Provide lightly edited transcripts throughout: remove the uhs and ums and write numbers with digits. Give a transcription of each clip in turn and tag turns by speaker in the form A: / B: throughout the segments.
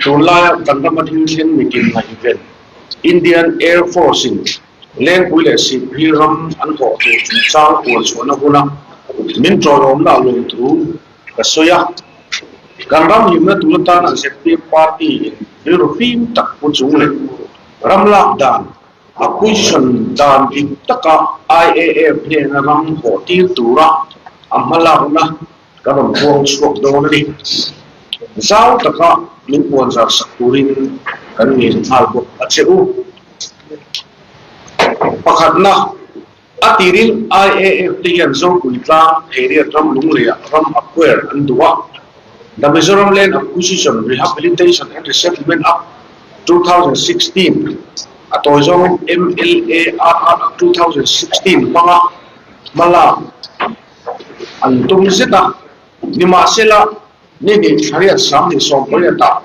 A: Tunlaia kan rama thil thleng mitin ngaihven Indian Air Force-in Lengpui leh Sihphir ram an thawh tur chungchang puan chhuahna huna min ṭawlawmna lawmthu ka sawi a. Kan ram himna tur atana zpm party-in rilru fim tak pu chung leh ram lak dan Acquisition dan dik taka IAF hnena ram hawh tir tura a hmalakna kan rawn puang chhuak dawn a ni. Zau taka min puanzar sak turin kan ngen nghal bawk a che u. Pakhatna, a tirin IAF te hian Zopui tlang Theiriat ram lungleiah ram acquire an duh a. The Mizoram Land Acquisition, Rehabilitation and Resettlement Act, 2016, a tawi zawngin MLARR Act 2016 hmanga hmalak an tum zet a. Nimahsela, ni hnih thlariat sanghnih sawmpariatah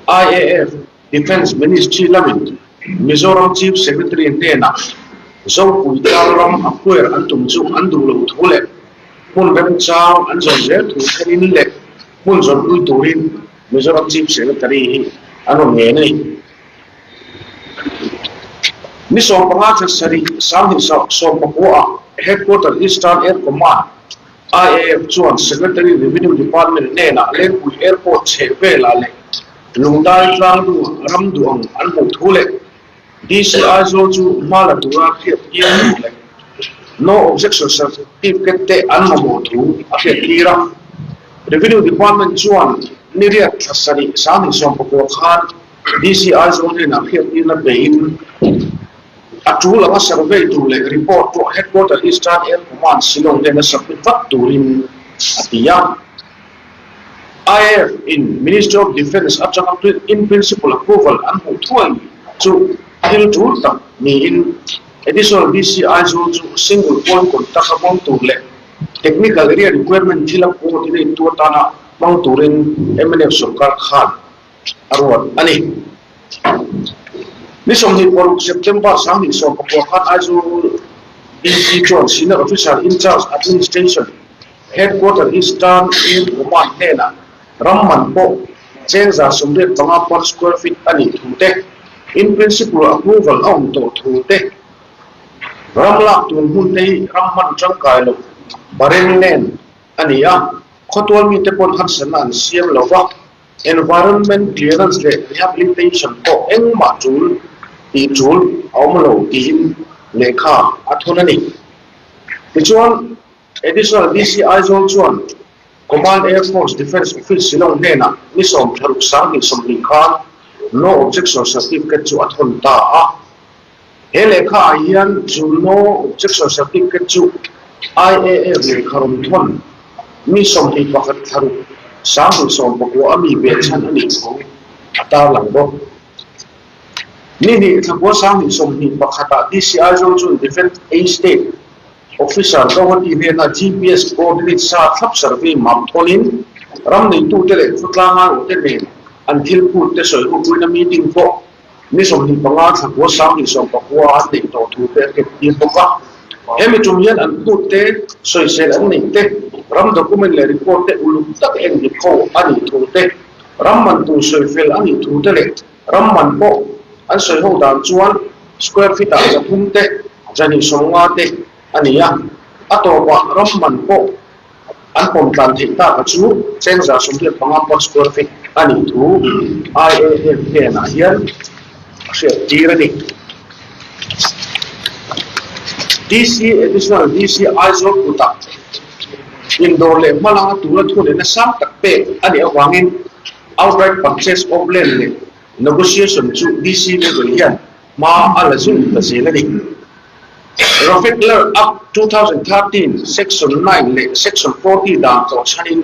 A: IAF Defence Ministry lamin Mizoram Chief Secretary hnenah Zopui tlang ram acquire an tum chu an duh lo thu leh hmun remchang an zawn zel thu thlenin leh hmun zawnpui turin Mizoram Chief Secretary hi an rawn ngen a ni. Ni 15 thla sarih sanghnih 19 ah Headquarter Eastern Air Command, IAF, chuan Secretary Revenue Department hnenah Lengpui Airport chheh velah leh Lungdai tlangdu ram duh ang an hmuh thu leh DC Aizawl chu hma la tura hriat tir tur leh No Objection Certificate te an mamawh thu a hriat tir a. Revenue Department chuan niriat thla sarih 2019 khan DC Aizawl hnenah hriat tirna peiin a tul anga survey tur leh report pawh Headquarter Eastern Air Command Shillong hnena submit vat turin a ti a. IAF in Ministry of Defence atanga in principle approval an hmuh thuai chu thil tul tak niin Additional DC Aizawl chu single point contact a hmang tur leh technical area requirement thila coordinate tu atana hmang turin mnf sorkar khan a ruat a ni. Ni 26 September 2019 khan Aizawl DC chuan Senior Officer in Charge Administration Headquarter Eastern Air Command hnenah ram man pawh cheng 85 per square feet a nih thu te, in principle approval a awm tawh thu te, ram lak tur hmun te hi ram hman tangkai loh bareng nen a ni a, khawtual mite pawn harsatna an siam lo va, environment clearance leh rehabilitation pawh engmah tul tih tul a awm lo tiin lehkha a thawn a ni. Tichuan. Additional DC Aizawl chuan Command Air Force Defence Office Shillong hnenah ni 16 20 khan No Objection Certificate chu a thawn ta a. He lehkha ah hian chu No Objection Certificate chu IAF lehkha rawn thawn ni 21 thlaruk 2019 a mi ve chhan a nih thu a tarlang bawk. Ni hnih thlakua 2021 ah DC Aizawl chuan Defence A State Officer Gauhati hnena GPS coordinate sa thlap survey map thawnin ram neitute leh khawtlang aiawhte nen an thil phut te sawi hupuina meeting pawh ni 25 thlakua 2019 an neih tawh thu te a ket tir bawk a. Hemi tum hian an phut te sawisel an neih te, ram document leh report te uluk tak en dik ho a nih thu te, ram man tur sawifel a nih thu te leh Ram man pawh an sawi ho dan chuan square feet ah 300 te, 250 te a ni a. A tawpah ram man pawh an pawm tlan theih tak a chu cheng 185 per square feet a nih thu IAF hnenah hian a hriat tir a ni. DC Additional DC Aizawl kutah indawr leh hmalanga tura thunehna sang tak pek a nih avangin Outright purchase of land leh negotiation chu DC level hian hma a la zui ta zel a ni. Rofekler Act 2013 Section 9 leh Section 40 dan tawh chhanin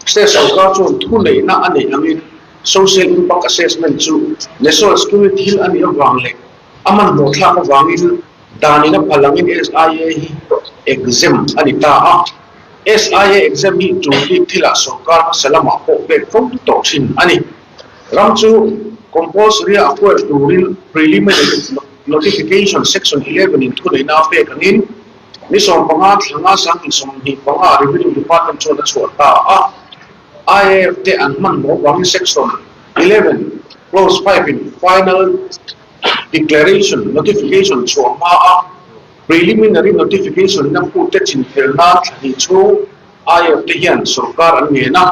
A: State sorkar chuan thuneihna a neih angin Social Impact Assessment chu National Security thil a nih avang leh a hmanhmawh thlak avangin danin a phal angin SIA hi exempt a ni ta a. SIA exam hi tul bik thilah sorkar hmasa lamah pawh pek fo tawh thin a ni. Ram chu compulsory a acquire turin preliminary notification section 11 in thuneihna a pek angin ni 15 thlanga 2025 Revenue Department chuan a chhuah ta a. IAF te an hmanhmawh vangin section. 11, Clause 5 in Final Declaration Notification chhuah hma a Preliminary Notification in a phute chinfel nan thla hnih chhung IF te hian sorkar an ngen a,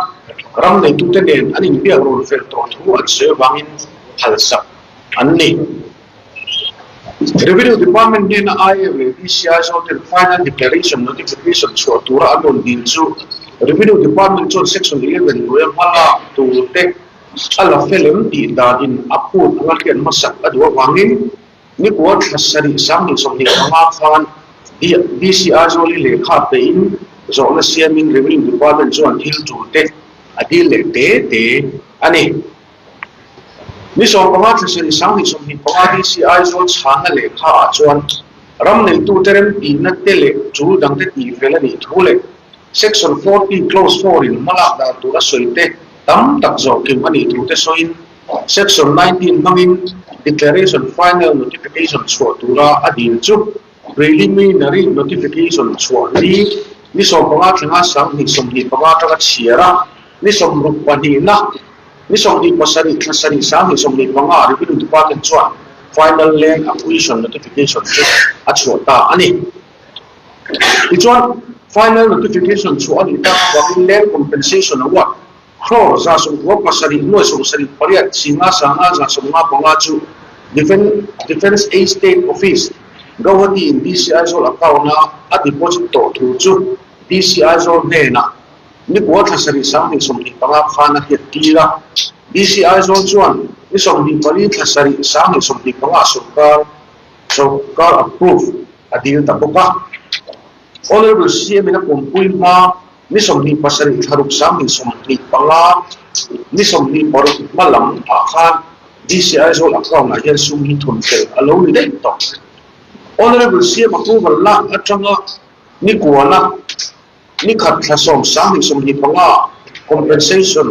A: ram neitute nen an inbiak rawn fel tawh thu an sawi avangin phalsak an ni. Revenue Department hnena IF leh DCI zawten Final Declaration Notification chhuah tura an rawn dil chu Revenue Department chuan Section 11 hnuaia hma lak turte a la fel em tih danin a phut anga hriat hmasak a duh avangin Nikua thla sarih 2025 khan DC Aizawli lehkha pein zawhna siamin Revenue Department chuan thil tulte a dil leh te te a ni. Ni 15 thla sarih 2025 DC Aizawl chhanna lehkha ah chuan ram neitute remtihna te leh tul dangte tihfel a nih thu leh Section 40 Clause 4 in hmalak dan tur a sawi te tam tak zawhkim a nih thu te sawiin Section 19 hmangin Declaration Final Notification chhuah tura a dil chu Preliminary Notification chhuah ni ni 15 thlenga 2025 atanga chhiar a, ni 62 na ni 27 thla sarih 2025 Revenue Department chuan Final Land Acquisition Notification chu a chhuah ta a ni. Tichuan, Final Notification chhuah a nih tak avangin Land Compensation Award Crore 97 nuai 78 singa sanga 75 chu Defence Estate Office, Guwahati in DC Aizawl account a a deposit tawh thu chu DC Aizawl hnenah nikua thla sarih 2025 khan a hriat tir a. DC Aizawl chuan ni 24 thla sarih 2025 sorkar sorkar approve a dil ta bawk a. Honourable CM in a pawmpui hma Ni 27 thla ruk 2025, ni 26 hma lam ah khan DC Aizawl account ah hian sum hi thun fel a lo ni daih tawh. Honourable CM approval lak atanga ni kuala ni khat thla sawm 2025 compensation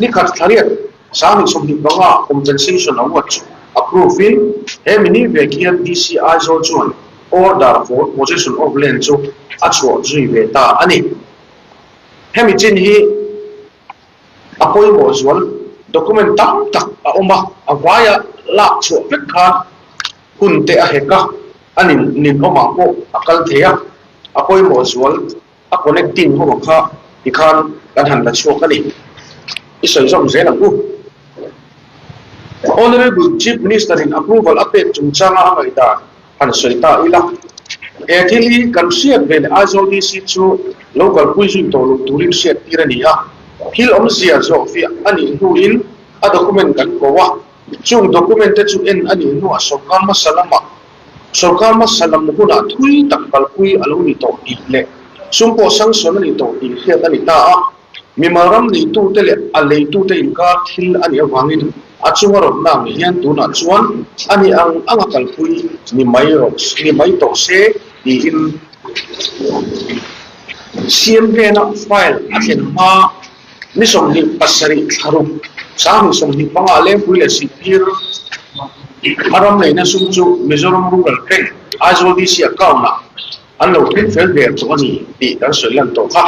A: ni khat thla riat 2025 compensation award chu approve in he mi ni vek hian DC Aizawl chuan Order for possession of land chu a chhuah zui ve ta a ni. Hemi chin hi a pawimawh zual document tam tak a awm a, a vaia lak chhuah vek khan hun te a hek a, a nin ninawmah pawh a kal thei a, a pawimawh zual a connecting ho kha tikhan kan han la chhuak a ni. I sawi zawm zel ang u. Honourable Chief Minister in approval a pek chungchanga a ngaihdan han sawi ta ila. He thil hi kan hriat ve leh Aizawl DC chu lo kalpui zui tawh loh turin hriat tir a ni a. Thil awmzia zawh fiah a nih hnuin a document kan ko a. Chung document te chu en a nih hnuah sawrkar hmasa lamah Sawrkar hmasa lam hunah thui tak kalpui a lo ni tawh tih leh sum pawh sanction a ni tawh tih hriat a ni ta a. Mimal ram neitute leh a leitute inkar thil a nih avangin a chunga rawtna ang hian tunah chuan a ni ang anga kalpui ni mai rawh ni mai tawh se tiin CM hnena file a thlen hma Ni 27 thla ruk 2025 Lengpui leh Sihphir a ram neihna sum chu Mizoram Rural Bank, Aizawl DC account-ah an lo thun fel der tawh a ni tih kan sawi lan tawh kha.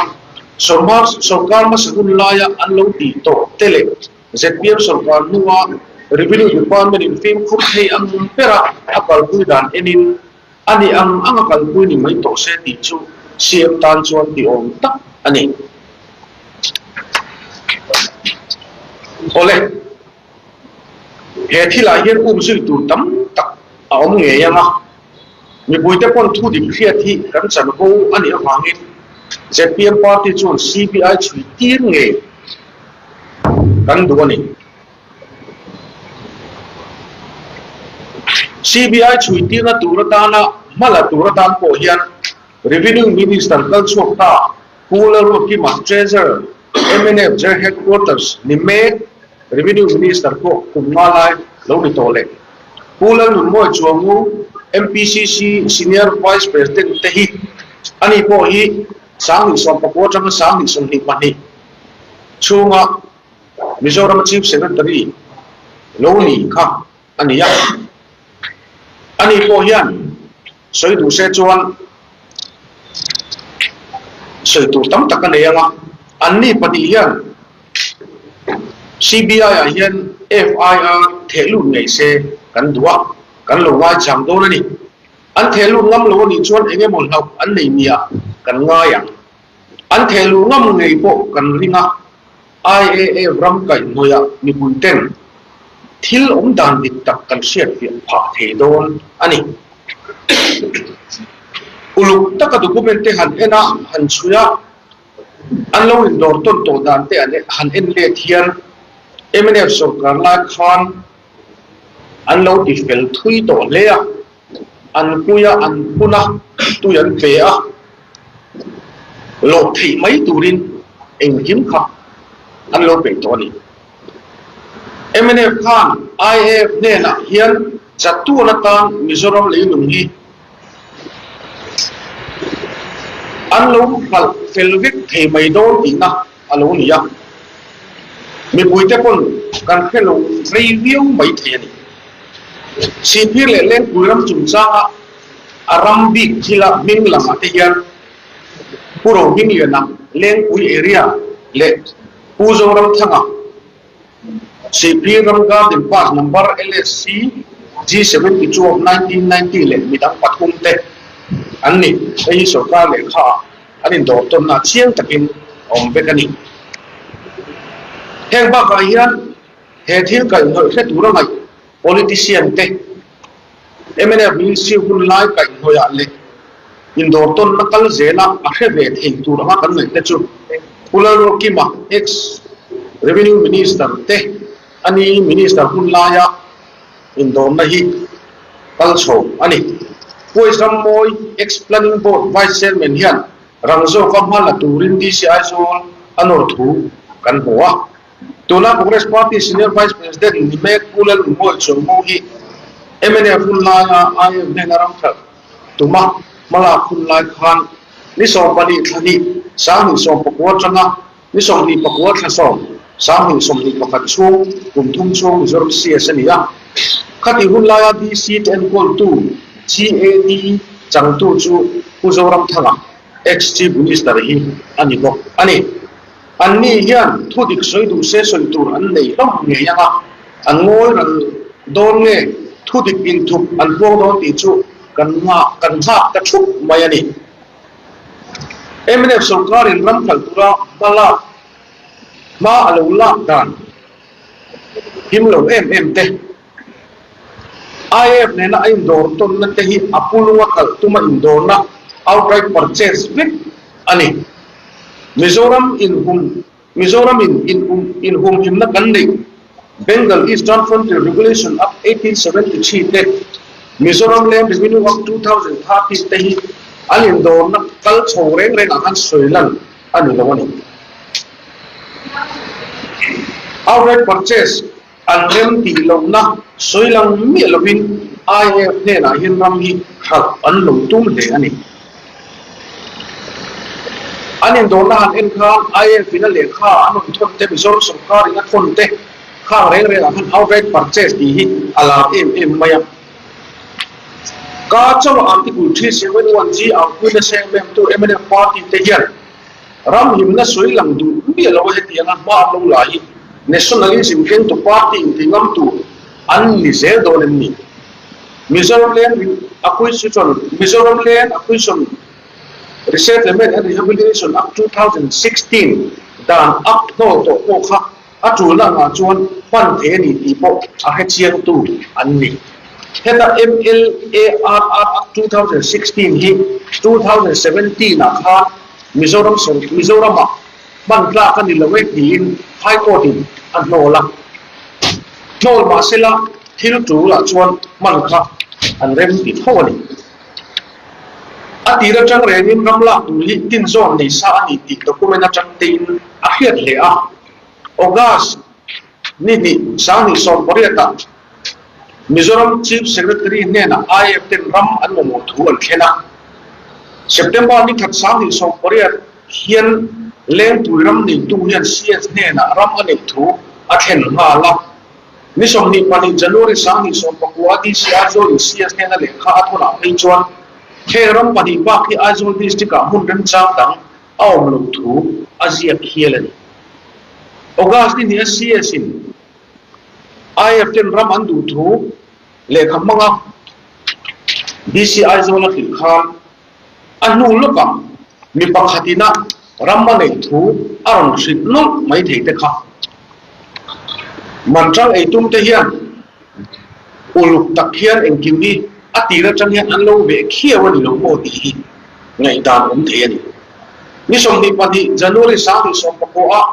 A: Sawrhma sawrkar hmasa hun laia an lo tih tawh te leh zpm sawrkar hnua Revenue Department-in fimkhur thei ang bera a kalpui dan enin a ni ang anga kalpui ni mai tawh se tih chu CM tan chuan ti awm tak a ni. Awle, he thilah hian um zui tur tam tak a awm ngei ang a, mipuite pawn thu dik hriat hi kan chanvo a nih avangin zpm party chuan CBI chhui tir ngei kan duh a ni. CBI chhui tirna tur atana hma la tur atan pawh hian Revenue Minister kal chhuak ta Pu Lalruatkima Treasurer mnf Ger Headquarters ni mek Revenue Minister pawh kum nga lai lo ni tawh leh Pu Lalnunmawi Chuangu MPCC Senior Vice President te hi ani pawh hi 2019 atanga 2022 chhunga Mizoram Chief Secretary lo ni kha a ni a. Ani pawh hian sawi duh se chuan sawi tur tam tak a nei ang a, anni pahnih hian. CBI-ah hian FIR theh lut ngei se kan duh a, kan lo ngaichang dawn a ni. An theh lut ngam lo a nih chuan eng emaw hlauh an nei nia kan ngai ang. An theh luh ngam ngei pawh kan ring a, IAF ram kaihhnawihah mipui ten thil awm dan dik tak kan hriatfiah phah thei dawn a ni. Uluk taka document te han en a, han chhui a, an lo indawr tawn tawh dan te han en let hian mnf sorkar lai khan an lo ti fel thui tawh hle a, an pui a, an phun a, tui an pe a, lawh theih mai turin engkim kha an lo peih tawh a ni. Mnf khan IAF hnenah hian chatuan atan Mizoram leilung hi an lo hralh fel vek thei mai dawn tihna a lo ni a, mipuite pawn kan hre lo rei viau mai thei a ni. Sihphir leh Lengpui ram chungchanga a ram bik thila hming langah te hian Pu Rohmingliana Lengpui area leh Pu Zoramthanga Sihphir ram Garden Pass number LSC G72 of 1990 leh midang pathum te an ni. Hei hi sorkar lehkha ah an indawr tawnna chiang takin a awm vek a ni. Heng bakah hian he thil kaihhnawih hre tura ngaih politician te mnf ministry hun lai kaihhnawihah leh indawr tawnna kal zela a hre ve thei tur anga kan ngaih te chu Pu Lalruakima ex Revenue Minister te a ni Minister hun laia indawrna hi kal chho a ni. Pu Rammawi ex Planning Board Vice Chairman hian rang zawka hma la turin DC Aizawl a nawr thu kan hmu a. Tuna Congress Party Senior Vice President ni mek Pu Lalunmawi Chawlhmu hi mnf hun laia IF hnena ramthat tuma hmalak hun lai khan ni 12 thla hnih 2019 atanga Ni 29 thla 10, 2021 chhung kum thum chhung Mizoram CS a ni a. Khatih hun laia DC te enkawltu CAD changtu chu Pu Zoramthanga, ex-Chief Minister hi a ni bawk a ni. Anni hian thu dik sawi duh se sawi tur an nei hlawm ngei ang a, an ngawi ral dawn nge thu dik inthup an puang dawn tih chu kan nghah kan nghak ta thup mai a ni. Mnf sorkarin ram khalh tura hma lak hma a lo lak dan him lo em em te, IAF nena a indawr tawnna te hi a pulunga khalh tuma indawrna, outright purchase, vek a ni. Mizoram inhum Mizoram in inhumhimna kan neih Bengal Eastern Frontier Regulation Act 1873 te, Mizoram Land Revenue Act 2013 te hi an indawrna kal chho reng rengah khan sawi lan a ni lo a ni. Outright purchase an rem tih lohna sawi lang miah lovin IAF hnenah hian ram hi hralh an lo tum hle a ni. An indawrna han en khan IAF in a lehkha an rawn thawn te, Mizoram sorkar in a thawn te khang reng rengah khan outright purchase tih hi a lar em em mai a. Ka chauh Article 371 G ang pui nasa em em tu mnf party te hian Ram himna sawi lang duh miah lo a hetianga hma an lo la hi nationalism kengtu party inti ngam tur an ni zel dawn em ni? Mizoram Land Acquisition Mizoram Land Acquisition Resettlement and Rehabilitation Act 2016 dan Act hnawl tawh pawh kha a tulna angah chuan hman thei a ni tih pawh a hrechiangtu an ni. Heta MLARR Act 2016 hi 2017 ah khan Mizoram Mizoramah hman tlak a ni lo e tiin High Court in a hnawl a. Hnawl mahsela thil tulah chuan hman kha an rem ti tho a ni. A tir atang rengin ram lak tur hi tinzawn nei sa a ni tih document atang tein a hriat hle a. August ni hnih 2018 ah Mizoram Chief Secretary hnenah IAF ten ram an mamawh thu an thlen a. September ni khat 2018 hian Lengpui ram neitu hian CS hnenah ram a neih thu a thlen nghal a. Ni 22 January 2019 DC Aizawl in CS hnena lehkha a thawnah phei chuan heng ram pahnih bak hi Aizawl District ah hmun remchang dang a awm loh thu a ziak hial a ni. August ni hnih a CS in IF ten ram an duh thu lehkha hmanga DC Aizawl a hrilh khan a hnu lawkah mi pakhat ina ram a neih thu a rawn hrilh nawlh mai thei te kha. Manṭang eitum te hian uluk tak hian engkim hi a tir atang hian an lo veh khiau a ni lo maw tih hi ngaihdan awm thei a ni. Ni 22 January 2019 ah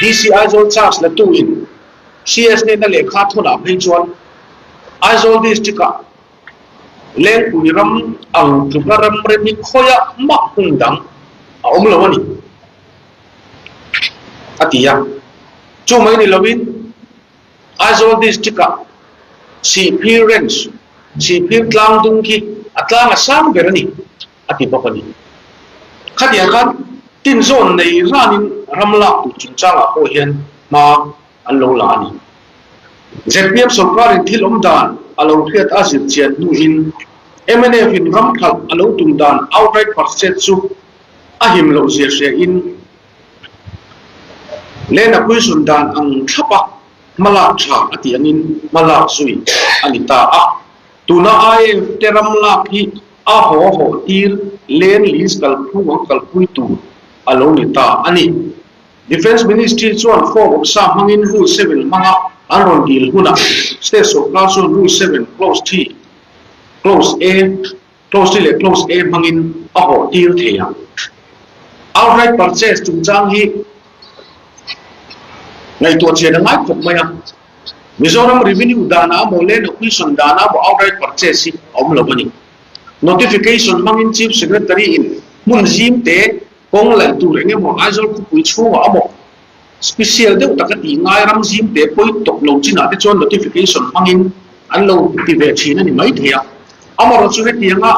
A: DC Aizawl charge la tu in CS hnena lehkha thawn ah phei chuan Aizawl District ah Lengpui ram ang tluka ram rem hi khawiah mah hmun dang a awm lo a ni a ti a. Chu mai ni lovin Aizawl District-ah Sihphir Range, Sihphir tlang dung khi a tlang a sang ber a ni, a ti bawk a ni. Khatiang khan tinzawn nei ranin ram lak tur chungchangah pawh hian hma an lo la a ni. Zpm sawrkarin thil awm dan a lo hriat a zir chian hnuin MNF-in ram thalh a lo tum dan outright purchase chu a him loh zia hriain Lena puisun dan ang thlap a, hmalak tha a tih angin hmalak zui a ni ta a. Tuna IAF te ram lak hi a haw haw tir Land Lease kalphung ang kalpui tur a lo ni ta a ni. Defence Ministry chuan form awmsa hmangin Rule 7 hmanga an rawn dil hunah State sawrkar chuan Rule 7 Clause 3, Clause A, Clause 3 leh Clause A hmangin a hawh tir thei ang. Outright purchase chungchang hi ngaihtuah chian a ngai khawp mai a. Mizoram Revenue danah emaw Land Acquisition danah emaw outright purchase hi a awm lo a ni. Notification hmangin Chief Secretary in hmun zim te kawng laih tur eng emaw Aizawl khawpui chhungah emaw special deuh taka tih ngai ram zim te pawi tawp lo chinah te chuan notification hmangin an lo ti ve thin a ni mai thei a. Amaherawhchu chu hetianga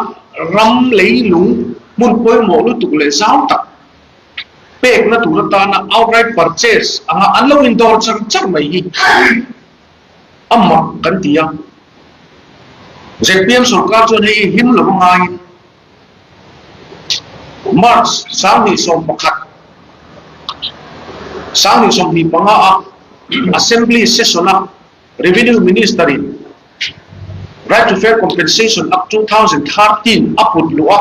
A: ram leilung hmun pawimawh lutuk leh zau tak pekna tur atana outright purchase anga an lo indawr char char mai hi a mak kan ti a. Zpm sorkar chuan hei hi him lo a ngaiin March 2011, 2025 a Assembly Session a Revenue Minister in Right to Fair Compensation Act 2013 a put luh a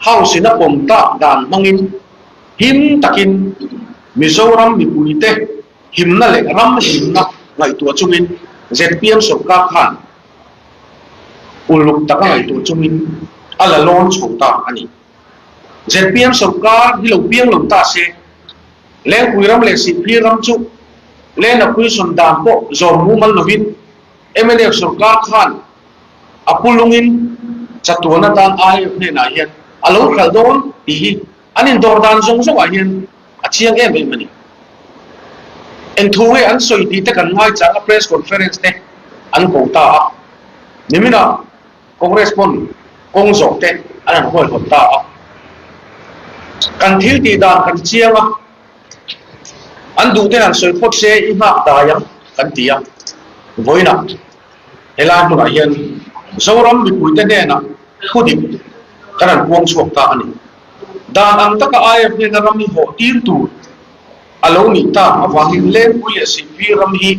A: House in a pawm tak dan hmangin him takin Mizoram mipuite himna leh ram himna ngaihtuah chungin zpm sorkar khan uluk taka ngaihtuah chungin a la lawn chho ta a ni. Zpm sorkar hi lo piang lo ta se, Lengpui ram leh Sihphir ram chu Land Acquisition dan pawh zawm mumal lovin mnf sorkar khan a pu lungin chatuan atan IF hnenah hian a lo hralh dawn tih hi an indawr dan zawng zawngah hian a chiang em em a ni. Eng thu nge an sawi tih te kan ngaichang a press conference te an ko ta a. Niminah Congress pawn kawng zawh te an han huaihawt ta a. Kan thil tih dan kan chiang a, an duh te han sawi phawt se i nghak dai ang kan ti a. Vawiinah helai hmunah hian Zoram mipuite hnenah thudik kan han puang chhuak ta a ni. Dan ang taka IF hnena ram hi hawh tir tur a lo nih tak avangin Lengpui leh Sihphir ram hi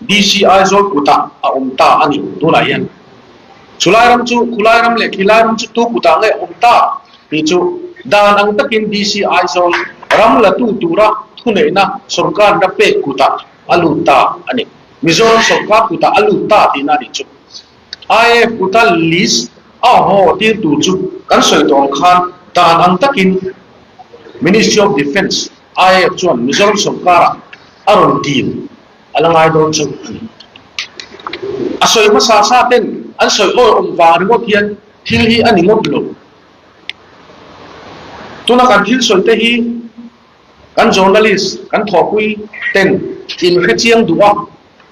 A: DC Aizawl kutah a awm ta a ni tunah hian. Chulai ram chu khulai ram leh khilai ram chu tu kutah nge awm ta tih chu dan ang takin DC Aizawl ram latu tura thuneihna sawrkarna pek kutah a lut ta a ni. Mizoram sawrkar kutah a lut ta tihna a nih chu. IAF kuta list a haw tir tur chu kan sawi tawh ang khan dan ang takin Ministry of Defence, IAF chuan Mizoram sawrkarah a rawn dil a la ngai dawn chu a ni. A sawi hmasa sa ten an sawi awi awm vang ringawt hian thil hi a ni ngawt lo. Tuna kan thil sawi te hi kan journalist, kan thawhpui ten in hrechiang duh a,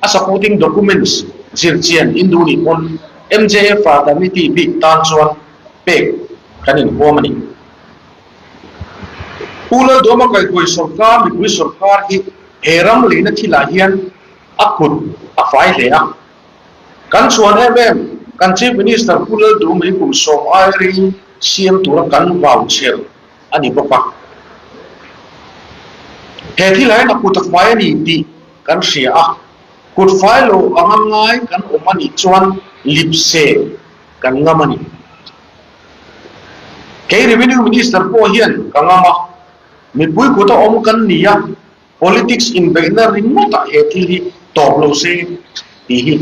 A: a supporting documents zir chian in duh nih pawn MJF fraternity bik tan chuan pek kan inhuam a ni. Pu Lalduama kaihkuai sawrkar mipui sawrkar hi he ram leina thilah hian a kut a fai hle a. Kan chhuan em em kan Chief Minister Pu Lalduama hi kum sawm ai rei siam tura kan vau chher a ni bawk a. He thil ah hian a kut a fai a ni tih kan hria a, kut fai lo anga ngai kan awm a nih chuan lipse kan ngam a ni. Kei Revenue Minister pawh hian ka ngam a, mipui kut a awm kan ni a, politics inbeihna ringawtah he thil hi tawp lo se tih hi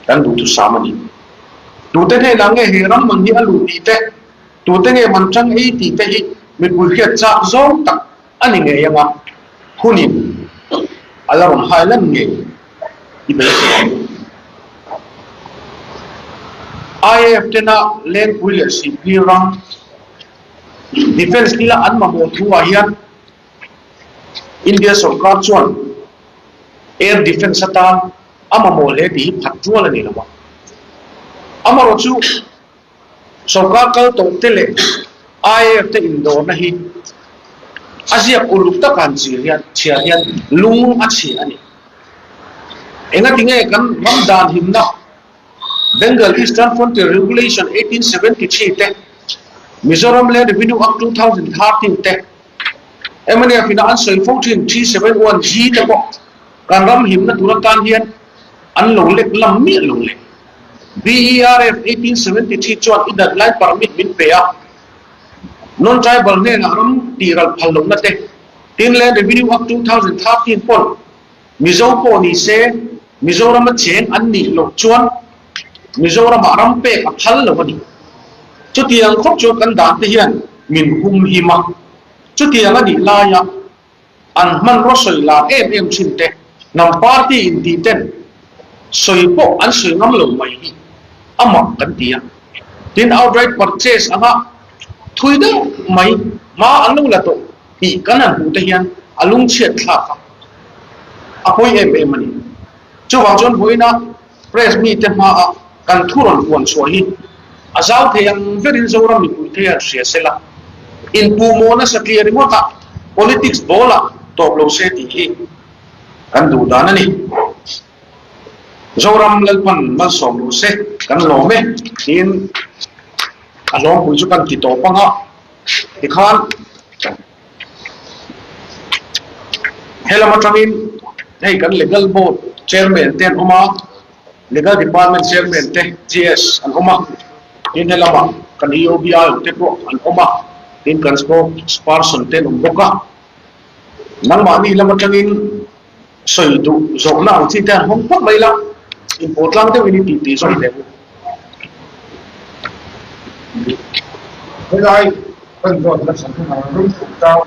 A: kan duhthusam a ni. Tute hnenah nge he ram man hi a luh tih te, tute nge man tang ei tih te hi mipui hriat chak zawng tak a ni ngei anga hunin a la rawn hai lan ngei i beisei ang. IAF tena Lengpui leh Sihphir ram Defence thila an mamawh thu ah hian India sorkar chuan Air Defence atan a mamawh hle tih hi phat rual a ni lo a. Amaherawhchu Sorkar kal tawh te leh IAF te indawrna hi a ziak uluk taka an chir hian chhiar hian lung a chhia a ni. Engati nge kan ram dan himna Bengal Eastern Frontier Regulation 1873 te, Mizoram Land Revenue Act 2013 te, mnf ina an sawi fo thin 371G te pawh kan ram himna tur atan hian an lo lek lam miah lo le. BERF 1873 chuan i dat lai permit min pe a, Non-tribal hnenah ram tih ral phal lohna te, tin Land Revenue Act 2013 pawn Mizo pawh ni se Mizorama cheng an nih loh chuan Mizoramah ram pek a phal lo a ni. Chutiang khawp chuan kan dan te hian min hum him a, chutiang a nih laia An hmanraw sawi lar em em thin te, hnam party intih ten sawi pawh an sawi ngam lo mai hi a mak kan ti a. Tin, outright purchase anga thui deuh mai hma an lo la tawh tih kan han hmuh te hian a lungchhiat thlak a, a pawi em em a ni. Chuvang chuan vawiina press mite hmaah kan thu rawn puan chhuah hi a zau thei ang verin Zoram mipui thei an hria sela, inpuhmawhna satliah ringawtah politics ball-ah tawp lo se tih hi kan duh dan a ni. Zoram Lalpan malsawm rawh se, kan lawm e tiin a hlawmpui chu kan ti tawp ang a, tikhan Helam atangin hei kan Legal Board Chairman te an awm a, Legal Department Chairman te GS an awm a, tin helamah kan EOBI te pawh an awm a, tin kan Spokesperson te an awm bawk a. Nangmahni lam atangin sawi duh zawhna ang chi te an hawng phawt mai la, inpawh tlang deuhin i tih tih zawk hle u.
B: Helai kan zawt nasa hunah ram hruk chang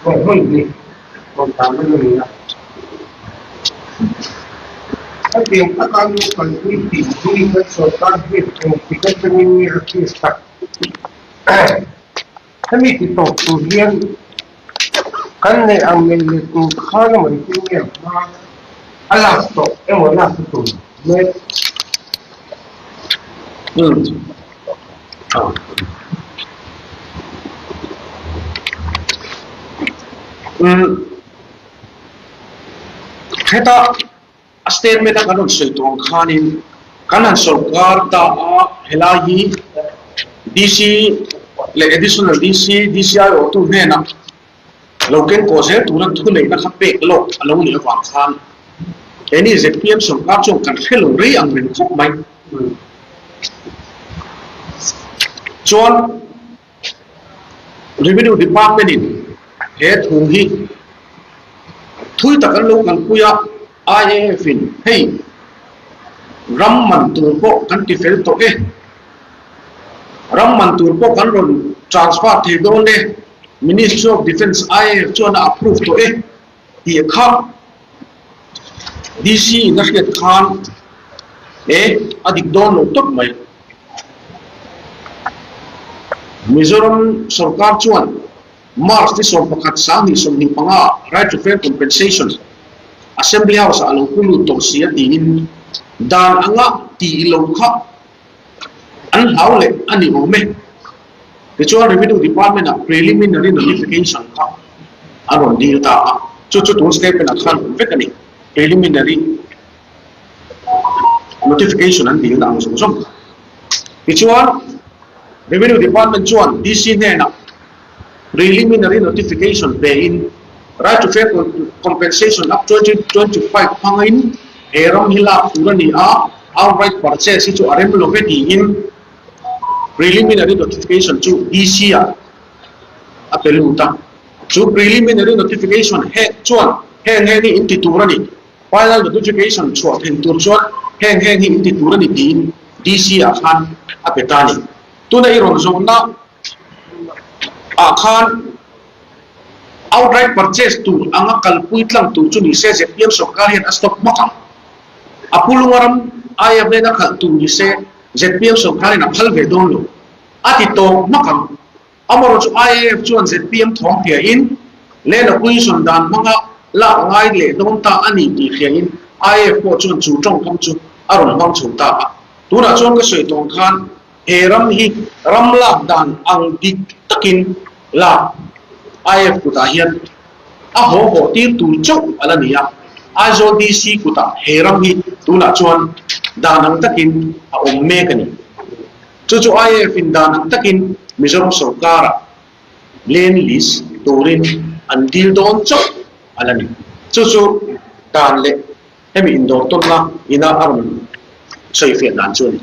B: rawh hmun hi rawn tan reng a ni a. Hetiang taka nu kalpui tih hi kan sorkar hi engtik atangin nge a case tak? Hemi ti tawp tur hian kan neih ang nei leh tur khan emaw engtin nge hma a lak tawh emaw lak na tur mek.
A: Heta a statement a kan rawn sawi tawh ang khanin kan han sorkar ta a, helai hi DC leh Additional DC, DCI awhtu hnenah lo ken kawh zel tura thuneihna kha pek lawk a lo nih avang khan keini zpm sorkar chuan kan hre lo rei ang reng khawp mai. Chuan Revenue Department in he thu hi thui tak an lo kalpui a, IAF in hei ram man tur pawh kan ti fel tawh e, ram man tur pawh kan rawn transfer thei dawn e, Ministry of Defence IAF chuan a approve tawh e tih kha DC in a hriat khan e a dik dawn lo tawp mai. Mizoram sorkar chuan March ni 11 2025 Right to Fair Compensation Assembly House-ah a lo pu lut tawh si a tiin dan anga tih lo kha an hlau leh a ni awm e. Tichuan Revenue Department-ah preliminary notification kha a rawn dil ta a, chu chu tun statement-ah khan awm vek a ni. Preliminary notification an dilna ang zawng zawng. Tichuan, Revenue Department chuan DC hnenah preliminary notification pein. Right to Fair Compensation Act 2025 hmangin he ram hi lak tur a ni a, outright purchase hi chu a rem lo ve tiin preliminary notification chu DC ah a pe lut a. Chu preliminary notification heng chuan heng heng hi in ti tur a ni, final notification chhuah thei tur chuan heng heng hi in ti tur a ni tiin DC ah khan a pe ta a ni. Tuna i rawn zawhna ah khan outright purchase tur anga kalpui tlang tur chu ni se zpm sorkar hian a stop hmak ang. A pulunga ram aia vena khalh tur ni se zpm sorkar in a phal ve dawn lo. A ti tawp hmak ang. Amarawh chu IAF chuan zpm thawng hriain land acquisition dan hmanga lak ngai leh dawn ta a ni tih hriain IAF pawh chuan chu tawngkam chu a rawn hmang chho ta a. Tunah chuan ka sawi tawng khan he ram hi ram lak dan ang dik takin lak IAF kutah hian a haw haw tir tur chauh a la ni a. Aizawl DC kutah he ram hi tunah chuan dan ang takin a awm mek a ni. Chu chu IAF in dan ang takin Mizoram sorkara land lease turin an dil dawn chauh a la ni. Chu chu dan leh hemi indawr tawnna ina a rawn sawifiah dan chu a ni.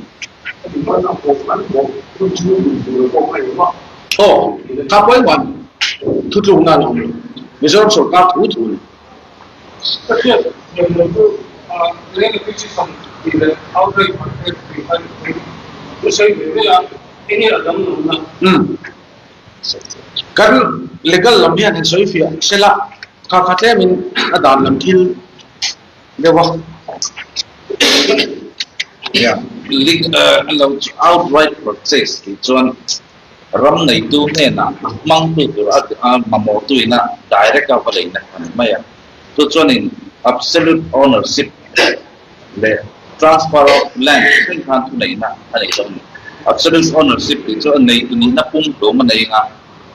A: Aw, kha pawimawh thutlukna a la awm lo. Mizoram sorkar thu thu a ni.
C: Ka hriat thiam lo chu land acquisition tih leh outright purchase tih kha in thusawi ve ve a, enge a danglamna?
A: Umm. Kan legal lam hian han sawi fiah sela, kha kha tlemin a dan lam thil deuh a.
D: Yeah, outright purchase tih chuan Ram neitu hnenah a hmangtu tur a mamawhtu ina direct a va leina a ni mai a. Chu chuanin absolute ownership leh transfer of land thleng khan thuneihna a nei dawn a ni. Absolute ownership tih chu a neitu nihna pumhlum a nei anga,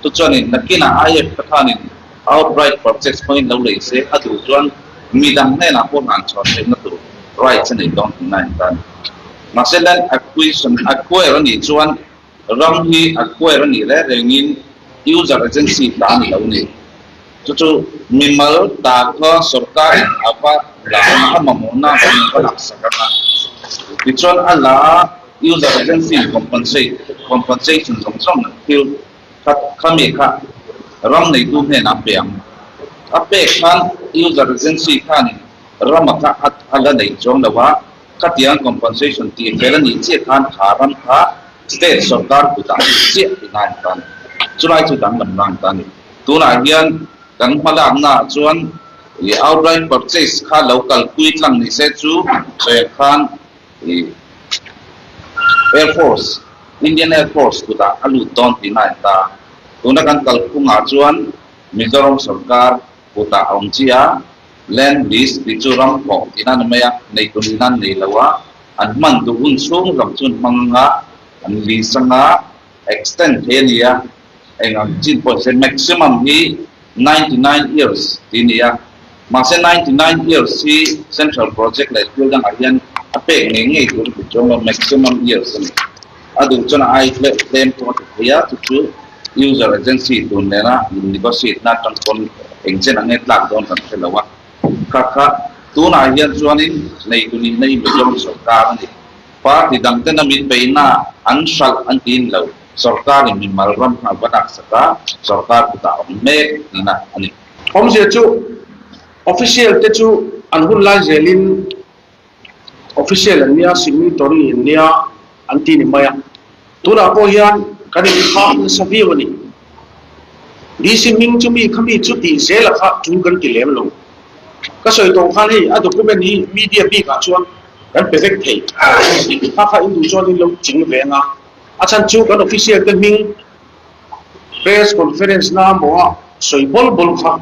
D: chu chuanin nakinah IF te khanin outright purchase hmangin lo lei se a duh chuan midang hnenah pawh hlan chhawn theihna tur rights a nei dawn tihna a ni ta a ni. Mahse land acquisition acquire a nih chuan Ram hi acquire a nih reng rengin user agency ta a ni lo ni. Chu chu mimal ta kha sorkarin a va la ang a, a mamawhna a va laksak ang a. Tichuan a la a user agency in compensate, compensation zawng zawng thil kha khami kha ram neitu hnenah a pe ang. A pek khan user agency khanin rama kha a la nei chuang lo a, Khatiang compensation tih fel a nih chiah khan kha ram kha state sorkar kutah a nih chiah tih ngai ang ta a ni. Chulai chu danglam rang ta a ni. Tunah hian kan hmalakna ah chuan ih outright purchase kha lo kalpui tlang ni se chu sawiah khan ih Air Force, Indian Air Force kutah a lut dawn tih ngai ang ta a. Tuna kan kalphungah chuan Mizoram sorkar kutah a awm chiah a. Land lease tih chu ram thawh tihna a ni mai a, nei tur in an nei lo a, an hman duh hun chhung lam chu an hmang ang a, an lease ang a, extend thei a ni a, eng ang chin pawh se maximum hi 99 years tih a ni a, mahse 99 years hi central project leh thil dangah hian a pek ngei ngei tur a ti chuang lo, maximum years a ni. A duh chuan a ai tlem tlem pawh a ti thei a, chu chu user agency tur nena negotiate na atang pawn eng chen ang nge tlak dawn kan hre lo a. Kha kha tunah hian chuanin neitu nihna hi Mizoram sorkar a ni. Party dang tena min beihna an hralh an ti in lo, sorkarin mimal ram kha a va laksak a, sorkar kutah a awm mek tihna a ni.
A: Awmzia chu official te chu an hun lai zelin Official an nia, signatory an nia an ti ni mai a. Tunah pawh hian kan inkhak nasa viau a ni. DC hming chu mi kha mi chu tih zela kha tul kan ti lem lo. Ka sawi tawh khan hei a document hi media bikah chuan kan pe vek thei. Kha kha in duh chuan in lo ching ve ang a. A chhan chu kan official te hming press conference na maw a sawi bawl bawl kha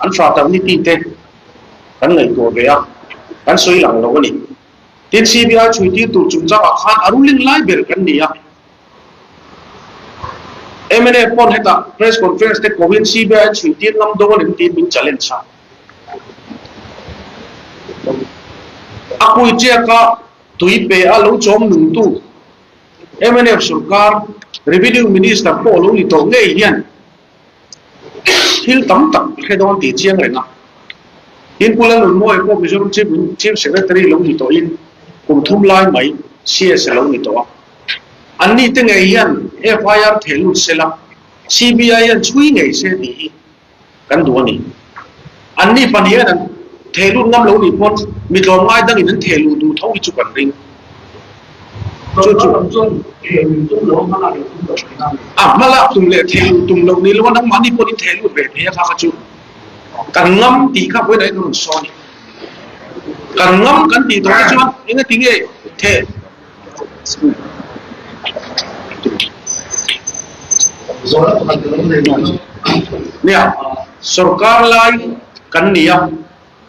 A: an fraternity te kan ngaihtuah ve a, kan sawi lang lo a ni. Tin, CBI chhuitir tur chungchangah khan a ruling lai ber kan ni a. Mnf pawn hetah press conference te kohin CBI chhuitir ngam dawn em tiin min challenge a. A kui chiaka tui pe a lo chawm nungtu mnf sorkar Revenue Minister pawh lo ni tawh ngei hian. Thil tam tak i hre dawn tih chiang reng a. Tin, Pu Lalnunmawia pawh Mizoram Chief Chief Secretary lo ni tawhin kum thum lai mai CS a lo ni tawh a. Anni te ngei hian FIR theh lut sela, CBI hian chhui ngei se tih hi kan duh a ni. Anni pahnih hian an theh lut ngam lo nih pawn mi tlawmngai dangin an theh luh duh tho hi chu kan ring. Chu chu a hma lak tum leh theh luh tum loh ni lo a, nangmahni pawhin in theh lut ve thei a kha kha chu kan ngam tih kha vawiin ah hian kan rawn sawn a ni. Kan ngam kan tih tawh te chuan engati nge theh Nia, sorkar lai kan ni a,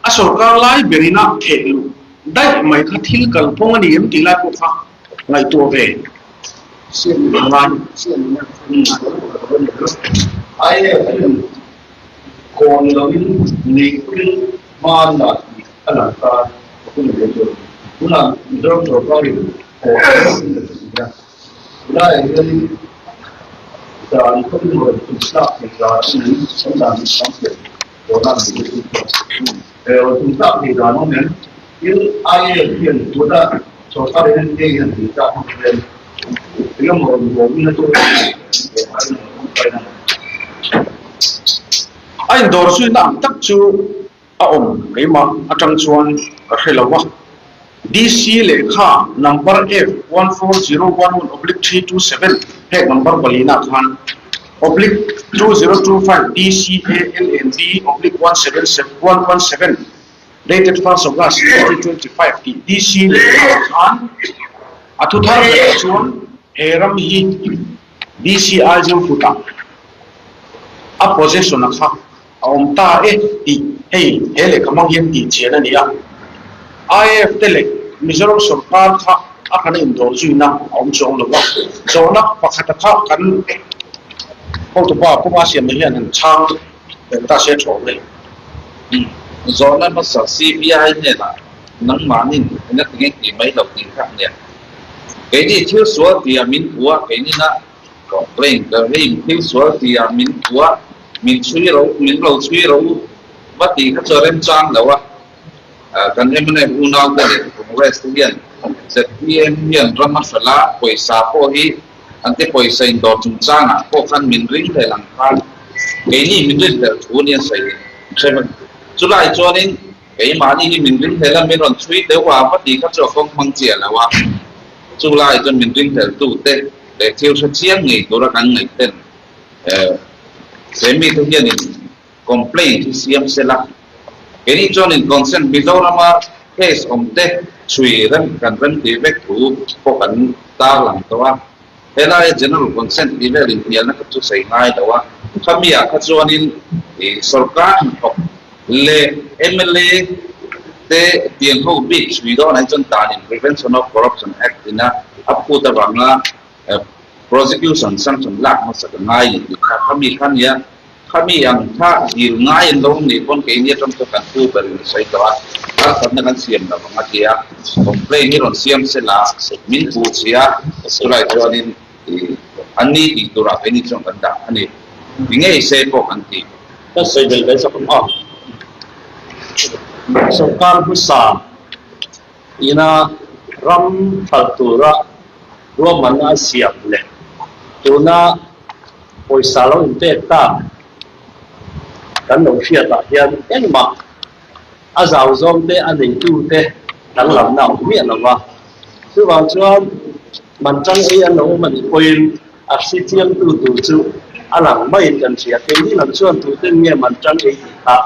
A: a sorkar lai berin a theh luh daih mai kha thil kalphung a ni em tih lai pawh kha ngaihtuah ve a ngai.
C: A lang ta a hun ve chu. Tunah Mizoram sorkarin haw a hun ta chu nia. Tunlaiah hianin dan khawpin rawn tumtlak thei dan a awm em? Kan dan hi tam hle tawhna a ni bawk in chuan rawn tumtlak thei dan a awm em? Tin, IAF hian tuna sorkarin an ei hian tumtlak hmang hian engemaw rawn bawmin a tur a ni
A: A indawr zuina ang tak chu A awm keimah atang chuan ka hre lo a. DC lehkha number F 14011 oblique 327 heng number palina khan oblique 2025 DCALND oblique 177 117 dated 1st August 2025 tih DC lehkha khan a thu thar berah chuan he ram hi DC Aizawl kutah a possession a kha A awm ta e tih hei he lehkha hmang hian tih chian a ni a. IAF te leh Mizoram sorkar kha a hran a indawr zuina a awm chuang lo va, zawhna pakhata kha kan hotupa Pu Masiamna hian han chhang leh ta se thaw mai.
D: Zawhna hmasa CBI hnenah nangmahnin eng a ti nge tih mai lo tih kha a nia. Keini thil sual tihah min hmu a, keinina Complaint ka rim thil sual tihah min hmu a, min chhui ro, min lo chhui ro va tih kha chu a remchang lo a. Kan mnf unaute leh Congress te hian zpm hian ram a hralh a, pawisa pawh hi an ti pawisa indawr chungchangah pawh khan min ring hlel ang khan keini min rin hlel thu nia sawi hre chulai chuanin keimahni hi min ring hlel a, min rawn chhui deuh a va tih kha chu a kawng hmang chiah lo a. Chulai chuan min ring hlel tute leh thil hre chiang ngei tura kan ngaih ten he mite hianin complaint hi siam se la, keini chuanin consent Mizorama case awm te chhui rem kan rem tih vek thu pawh kan tarlang tawh a, helaia general consent tih vel inhnialna kha chu sawi ngai lo a, khamiah kha chuanin sorkar hnathawk leh mla te tiang ho bik chhui dawnah hi chuan danin Prevention of Corruption Act ina a phut avanga prosecution sanction lak hmasa ka ngai ni tih kha khami kha nia khami ang kha dil ngai an lo awm nih pawn keini atang chuan kan pu berin a sawi tawh a harsatna kan siam lo ang a ti a complaint hi rawn siam se la min puh chhia chulai chuanin an ni tih turah keini chuan kan dah a ni ti ngei se pawh kan ti.
E: Ka sawi belh ve chak a, sorkar hmasa ina ram hralh tura ruahmanna a siam leh tuna pawisa lo inpek tak kan lo hriatah hian engmah a zau zawng te a neitu te danglamna a awm miah lo va. Chuvang chuan man tang ei an lo awm a nih pawhin a hri chiangtu tur chu a lang maiin kan hria. Keini lam chuan tuten nge man tang ei tih kha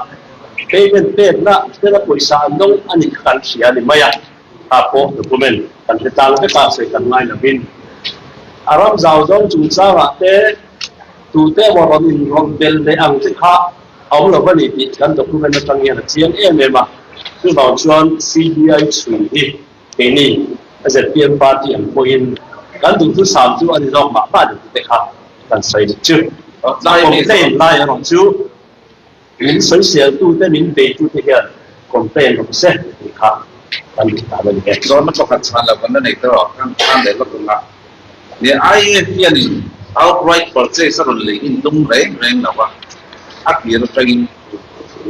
E: payment pekna tela pawisa an dawng a nih kha kan hria a ni mai a, kha pawh document kan hre tlang vek a, sawi kan ngai lovin a ram zau zawng chungchangah te tute emaw rawn inrawlh bel leh ang te kha a awm lo va ni tih kan document atang hian a chiang em em a, chuvang chuan CBI chhui hi keini zpm party ang pawhin kan duhthusam chu a ni zawk mah mah ni tih te kha kan sawi duh chu. Complaint lai erawh chu min sawiseltute min beitute hian complaint rawh se tih kha kan duh dan a ni e.
D: Zawhna pakhat chhan loh kan la nei tawh a, kan chhan leh lawk ang a. Ni IAF hianin outright purchase a rawn lei in tum reng reng lo a. a tir atangin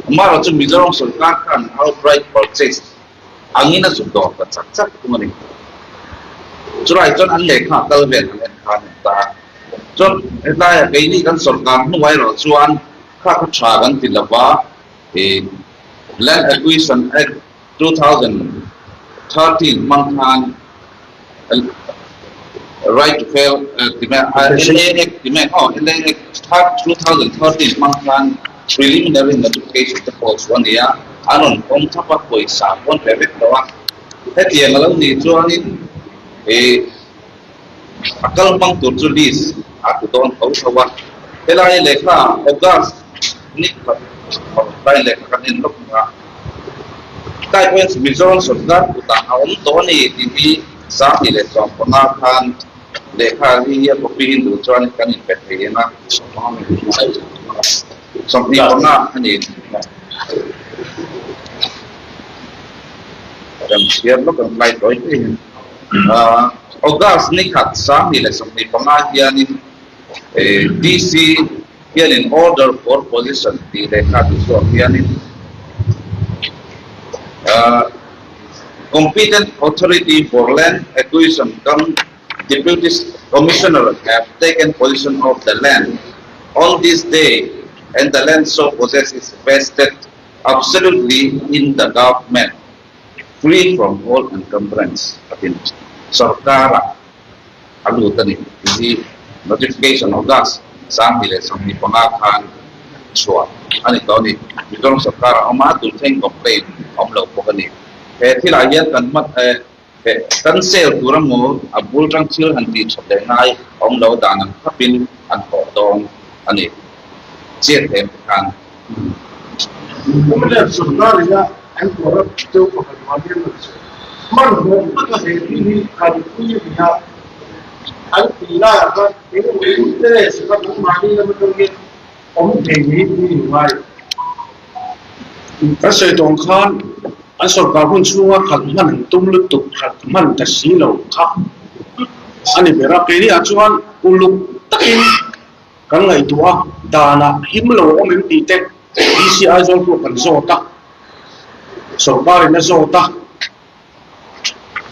D: amaherawhchu Mizoram sorkar khan outright purchase angin a zuk dawr ta chak chak thung a ni. Chulai chuan an lehkha a kal vel an en khan an ta a. Chuan hetlaiah keini kan sorkar hnuai erawh chuan kha kha tha kan ti lova ih Land Acquisition Act 2013 hmang khan Right to Fair ti mai LA Act ti mai aw LA Act 2013 hmang khan preliminary notification te pawh chu a ni a, an rawn pawm thap a, pawisa pawn pe vek lo a. Hetiang a lo nih chuanin ih a kal hmang tur chu list a ti dawn tho tho a. Helai lehkha August ni khat lai lehkha kan en lawk ang a. Tlai pawhin Mizoram sorkar kutah a awm tawh a ni tih hi 2015 khan lehkha hi a copy hi duh chuan kan inpe thei ang a. 25 a ni. Kan chhiar lawk ang tlai tawi tawi hian. August ni khat 2025 hianin DC hianin order for position tih lehkha ti chhuak hianin competent authority for land acquisition cum deputy commissioner have taken possession of the land on this day and the land so possessed is vested absolutely in the government free from all encumbrance a ti sorkar-ah a lut a ni tih hi notification August 2025 khan chhuah a ni tawh a ni. Mizoram sorkar a awm a, tun thleng complaint a awm lo bawk a ni. He thilah hian kan hma he kan sale tur emaw a bul tang thil han tih that leh ngai a awm lo dan ang khapin an thawh dawn a ni. Chiat em te khan.
B: Mnf sorkar ina an corrupt deuh pakhat vang hian rawn sawi. Hmanhmawh taka he thil hi kalpui a ni a, an tih laiah khan engemaw interest kha kan mahni lam atang hian awm thei niin min inngai.
A: Kan sawi tawng khan an sorkar hun chhunga khalh hman an tum lutuk khalh hman ta si lo kha a ni ber a. Keini ah chuan uluk takin Kan ngaihtuah a, danah him lo awm em tih te DC Aizawl pawh kan zawt a, sorkarin a zawt a.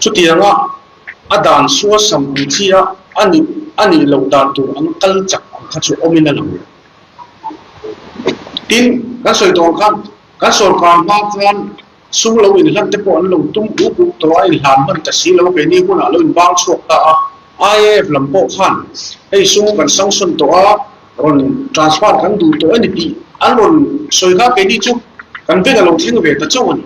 A: Chutianga a dan suasam ang chi a a nih a nih loh dan tur ang kal chak ang kha chu awmin a lang lo. Tin, kan sawi tawh ang khan kan sorkar hma khan sum lo inhlan te pawh an lo tum up up tawh a, inhlan hman ta si lo, keini hunah lo inbang chhuak ta a. IAF lam pawh khan hei sum kan sanction tawh a, rawn transfer kan duh tawh a ni tih an rawn sawi kha keini chu kan veng a lo thleng ve ta chauh a ni.